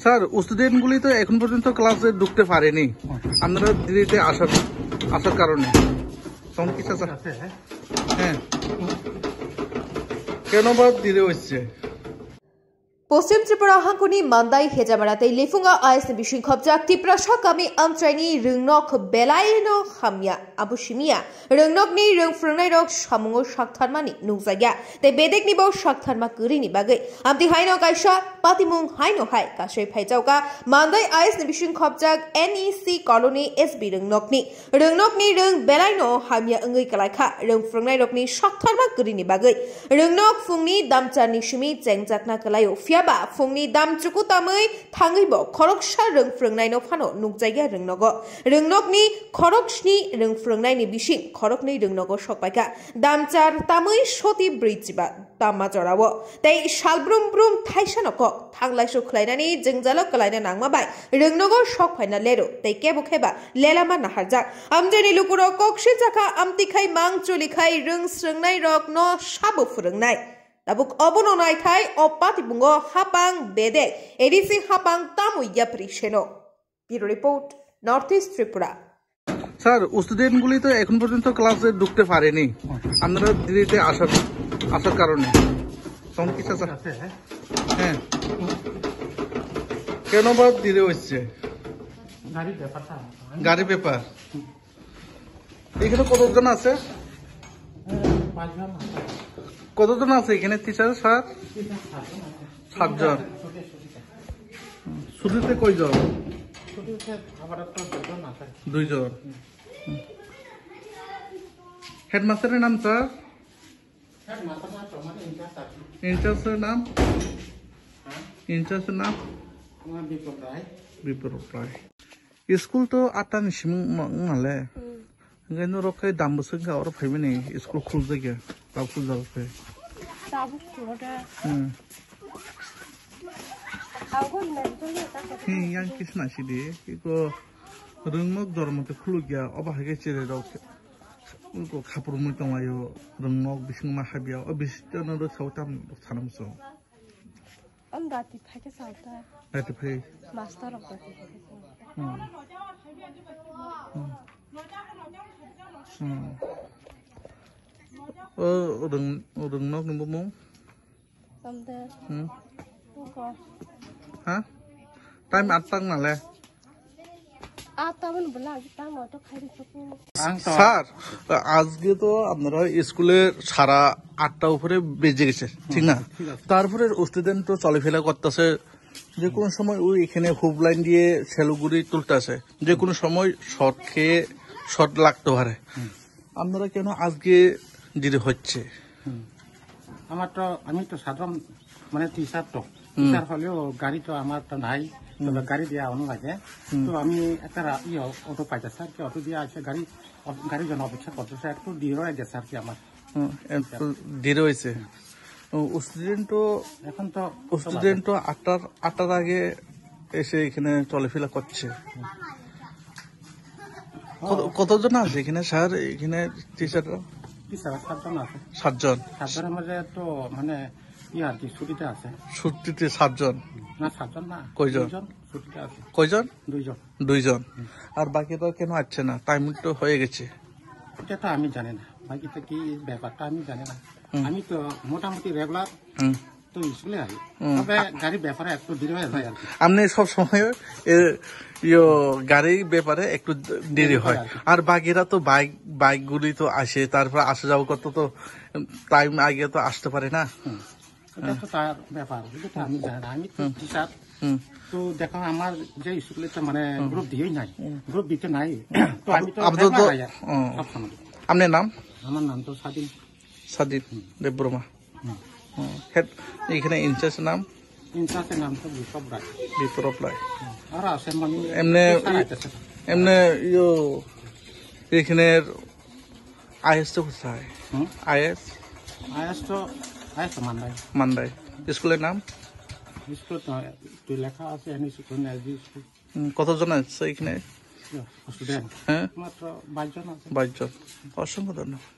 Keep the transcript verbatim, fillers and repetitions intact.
স্যার, স্টুডেন্টগুলি তো এখন পর্যন্ত ক্লাসে ঢুকতে পারেনি, আপনারা দেরিতে আসার আসার কারণে। তখন কি চাচা? হ্যাঁ। কেন বা দেরি হচ্ছে? Poschim Tripura hangkuni Mandai Hejamara tei Liphunga I S ni bising khopjak Tiprasa kami amchaini rwngnok belaino hamya, abo simiya. Rwngnokni rwng phwrwngnairok samungo saktharmani nukjakya, tei bedeknibo saktharma kwrwini bagwi. Amtwi haino kaisa patimung haino hai kasui phaijakha Mandai I S ni bising khopjak N E C colony S B rwngnokni. Rwngnokni rwng belaino hamya wngwi kwlaikha, rwng phwrwngnairokni saktharma kwrwini bagwi. Rwngnok phungni damcharni simi chengjakna kwlaio, phiyaba phungni damchuku tamwi thangwibo khoroksa rwng phwrwngnaino phano nukjakya rwngnogo. Rwngnokni khoroksni rwng phwrwngnaini bising khoroknwi rwngnogo sokpaikha. Damchar tamwi soti brwi chiba tamma jorao. Tei salbrum brum thaisano kok thanglaisu khlainani jwngjalo kwlaina nangma bai rwngnogo sok phaina lero tei kebo kheba lelama naharjak. Amjani lukurok kok sinjakha, amtwi khai mang chuli khai rwng swrwngnairokno sabo phwrwngnai. Tabuk obono naithai o patibungo hapang bedek A D C hapang tamo yapri seno. Bureau report, North East Tripura. Sir, স্টুডেন্টগুলি তো এখন পর্যন্ত ক্লাসে ঢুকতে পারেনি, আপনারা দেরিতে আসার আসার কারণে। তখন কি চাচা? হ্যাঁ। কেন বা দেরি হচ্ছে? গাড়ির ব্যাপারটা। গাড়ি ব্যাপার। এখানে কতজন আছে? কতজন আছে এখানে টিচার স্যার? সাতজন। ছুটিতে কয়জন? দুইজন। হেডমাস্টারের নাম স্যার? ইনচার্জের নাম? ইনচার্জের নাম? বিপ্লব রায়। School to atta ni simung ma wng nale. Hingke norok khe dam bwswk kha oro phaimani school khuljakya, tabuk khuljago khe. Tabuk khulode. Hmm. Tabuk khulode. He yang kisa naisidi, iko rwngnok jormo te khulukya, obo hai khe cherai rok iko khapurmui tonglaio, rwngnok bisingma habya, o bisingtwi norok sao tam sanamso. Ang dati phai khe sao ta. Dati phai. Master rok dati phai khe sao. Hmm. Hmm. Hmm. O rwng, rwngnok ni bumung? Tamde. Hmm. Buko. Ha? Time atta wng nale? Atta wng bwla, aji tamo to khairi chuku. Sir, আজকে তো আপনারা স্কুলে সারা আটটা উপরে বেজে গেছে, ঠিক না? ঠিক আছে। তারপরে স্টুডেন্ট তো চলাফেরা করতেছে, যে কোনো সময় ওই এখানে হুপ লাইন দিয়ে শ্যালো গুড়ি তুলতেছে, যে কোনো সময় শর্ট খেয়ে শর্ট লাগতে পারে। হুম। আপনারা কেন আজকে দেরি হচ্ছে? হুম। আমার তো, আমি তো সাধারণ মানে টিচার তো, হুম। টিচার হলেও গাড়ি তো আমার তো নাই, হুম। তবে গাড়ি দিয়ে আনা লাগে। হুম। তো আমি একটা রা-, ইয়ে, অটো পাইতেছি আর কি, অটো দিয়ে আসে গাড়ি, অ-, গাড়ির জন্য অপেক্ষা করতেছে, একটু দেরি হয়ে গেছে আর কি আমার। হুম, একটু দেরি হয়েছে। হুম। ও, স্টুডেন্ট তো, এখন তো স্টুডেন্ট তো আটটার, আটটার আগে এসে এখানে চলাফেরা করছে। কত, কতজন আছে এখানে স্যার, এখানে টিচাররা? টিচাররা সাতজন আছে। সাতজন। সাতজনের মধ্যে তো মানে ইয়ে আর কি ছুটিতে আছে। ছুটিতে সাতজন? না, সাতজন না। কয়জন? দুইজন ছুটিতে আছে। কয়জন? দুইজন। দুইজন। হুম। আর বাকিরা কেন আসছে না? টাইম তো হয়ে গেছে। এটা তো আমি জানি না, বাকিটা কি ব্যাপারটা আমি জানি না। হুম। আমি তো মোটামুটি রেগুলার হুম। তো স্কুলে আই। হুম। তবে গাড়ির ব্যাপারে একটু দেরি হয়ে যায় আর কি। আপনি সব সময় এ, ইয়ো, গাড়ির ব্যাপারে একটু দেরি দেরি হয় হয়। আর কি। আর বাকিরা তো বাইক, বাইকগুলি তো আসে, তারপর আসা যাওয়া করতে তো টাইম আগে তো আসতে পারে না। হুম। এটা তো তার ব্যাপার, এটা তো আমি জানি না। আমি তো হুম। টিচার। হুম। তো দেখো, আমার যে স্কুলে তো মানে হুম। গ্রুপ দিয়েই নাই, হুম। গ্রুপ দিতে নাই। তো আমি তো আপাতত, রেগুলার আই আর কি, হুম। সব সময়। আপনার নাম? আমার নাম তো স্বাধীন। স্বাধীন হুম। দেববর্মা। হুম। হুম। হেড, এখানে ইনচার্জ নাম? ইনচার্জের নাম তো বিপ্লব রায়। বিপ্লব রায়। হুম। আর আছে মানে এমনি স্যার আইতেছে। এমনি ইয়ো, এখানে আইএস তো কোথায়? হুম? আইএস? আইএস তো, আইএস তো মান্দাই। মান্দাই। স্কুলের নাম? স্কুল তো তুই লেখা আছে, এখানে স্কুল, এলপি স্কুল। হুম, কতজন আছে এখানে? স্টুডেন্ট? হ্যাঁ? মাত্র বাইশ জন আছে। বাইশ জন। অসংখ্য ধন্যবাদ।